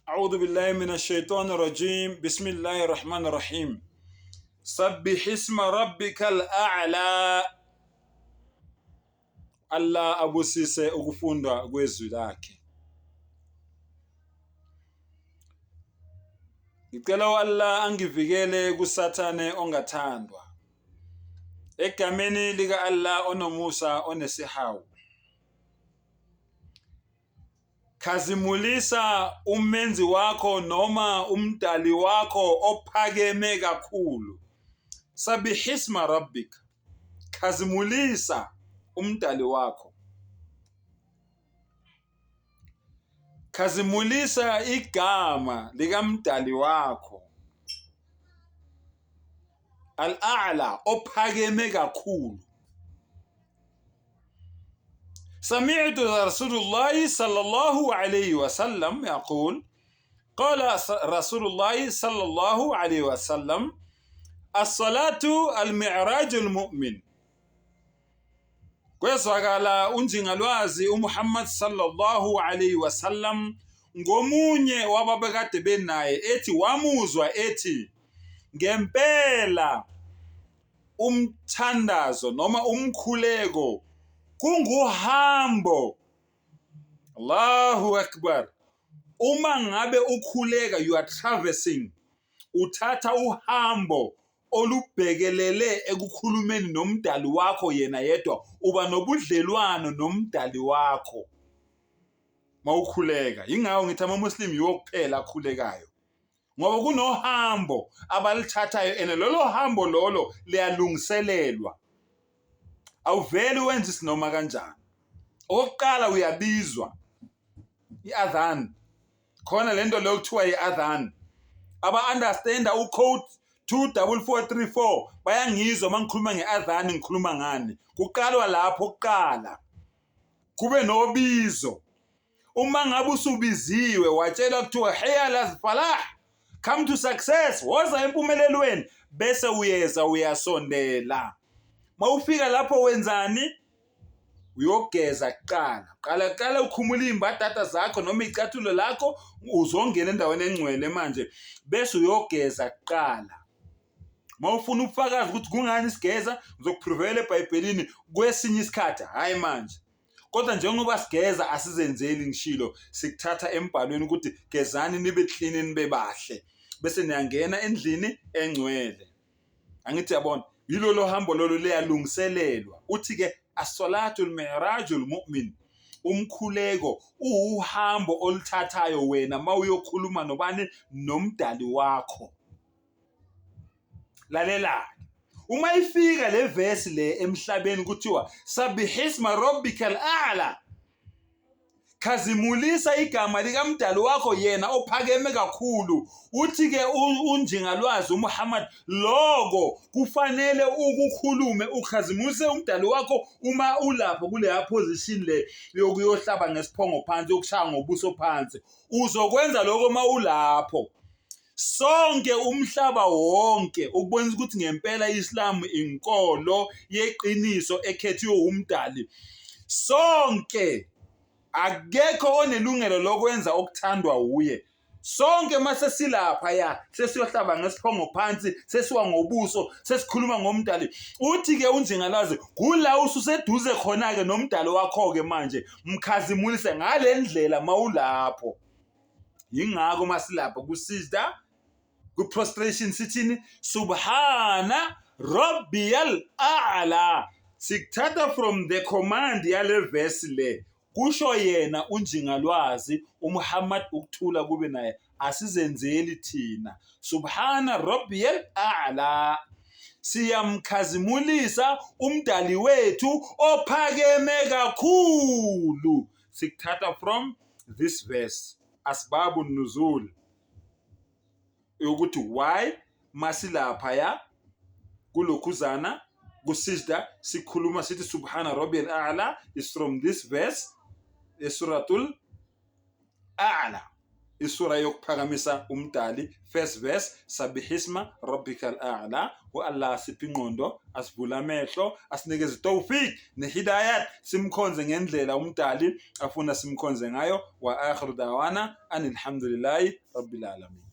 أعوذ بالله من الشيطان الرجيم بسم الله الرحمن الرحيم سبح اسم ربك الأعلى Allah abusise ukufundwa kwezwi lakhe. Ngicela u-Allah angivikele kuSathane ongathandwa. Egameni lika-Allah onomusa onesihawu. Khazimulisa umenzi wakho noma umdali wakho ophakeme kakhulu. Sabihisma rabbika. Khazimulisa umdali wakho. Khazimulisa igama likamdali wakho. Al-A'la ophakeme kakhulu. سمعت رسول الله صلى الله عليه وسلم يقول قال رسول الله صلى الله عليه وسلم الصلاة المعراج المؤمن Kwezwakala unjingalwazi uMuhammad sallallahu alayhi wasallam ngomunye wababekade benaye ethi wamuzwa ethi ngempela umthandazo noma umkhuleko kunguhambo. Allahu Akbar. Uma ngabe ukhuleka you are traversing, uthatha uhambo olubhekelele ekukhulumeni nomdali wakho yena yedwa, uba nobudlelwano nomdali wakho mawukhuleka. Yingakho ngithi amaMuslim yiwo kuphela akhulekayo. Ngoba kunohambo abalithathayo and lolo hambo lolo liyalungiselelwa. Awuveli wenze isinoma kanjani. Okokuqala uyabizwa i-adhan. Khona lento leyo kuthiwa i-adhan. Aba-understanda ucode 24434 bayangizwa uma ngikhuluma nge-adhan ngikhuluma ngani. Kuqalwa lapho kuqala. Kube nobizo. Uma ngabe usubiziwe watshelwa kuthiwa hayya ala falah, come to success, woza empumelelweni, bese uyeza uyasondela. Mawufika lapho wenzani? Uyogeza kuqala. Qala qala ukhumula iy'mbadada zakho noma icathulo lakho, uzongena endaweni engcwele manje, bese uyogeza kuqala. Uma ufuna ubufakazi ukuthi kungani sigeza, ngizokuphrovela eBhayibhelini kwesinye isikhathi, hhayi manje. Kodwa njengoba sigeza asizenzeli ngishilo, sikuthatha embhalweni ukuthi gezani nibe clean nibe bahle, bese niyangena endlini engcwele. Angithi yabona, yilolo hambo lolo liyalungiselelwa. Uthi-ke as-salatu al-mi'raju al-mu'min, umkhuleko uwuhambo oluthathayo wena uma uyokhuluma nobani? Nomdali wakho. Lalela-ke, uma ifika le vesi le emhlabeni kuthiwa sabihisma rabbika al-a'la, khazimulisa igama likamdali wakho yena ophakeme kakhulu. Uthi-ke unjingalwazi uMuhammad, loko kufanele ukukhulume ukhazimulise umdali wakho uma ulapho kuleya position le yokuyohlaba ngesiphongo phansi, yokushaya ngobuso phansi. Uzokwenza lokho uma ulapho. Sonke umhlaba wonke ukubonisa ukuthi ngempela i-Islam inkolo yeqiniso ekhethiwe umdali. Sonke akekho onelungelo lokwenza okuthandwa wuye. Sonke mase silapha ya sesiyohlaba ngesiphongo phansi, sesiwa ngobuso, sesikhuluma ngomdali. Uthi ke unjingalwazi kula ususeduze khona ke nomdali wakho ke manje, mkhazimulise ngalendlela mawulapho. Yingakho masilapha kusijda ku-prostration sithini? Subhana rabbiyal a'la. Sikuthatha from the command yale verse le. Kusho yena unjingalwazi uMuhammad ukuthula kube naye, asizenzeli thina. Subhana rabbiyal a'la. Siyamkhazimulisa umdali wethu ophakeme kakhulu. Sikuthatha from this verse, asbabu nuzul, yokuthi why masilapha ya kulokhuzana kusijda sikhuluma sithi subhana rabbil a'la is from this verse esuratul a'la. Isura yokuphakamisa umdali, first verse, sabihisma rabbikal a'la. U-Allah asiphe ingqondo, asivule amehlo, asinikeze tawfik nehidayat, simkhonze ngendlela umdali afuna simkhonze ngayo. Wa akhiru dawana anilhamdulillahi rabbil alamin.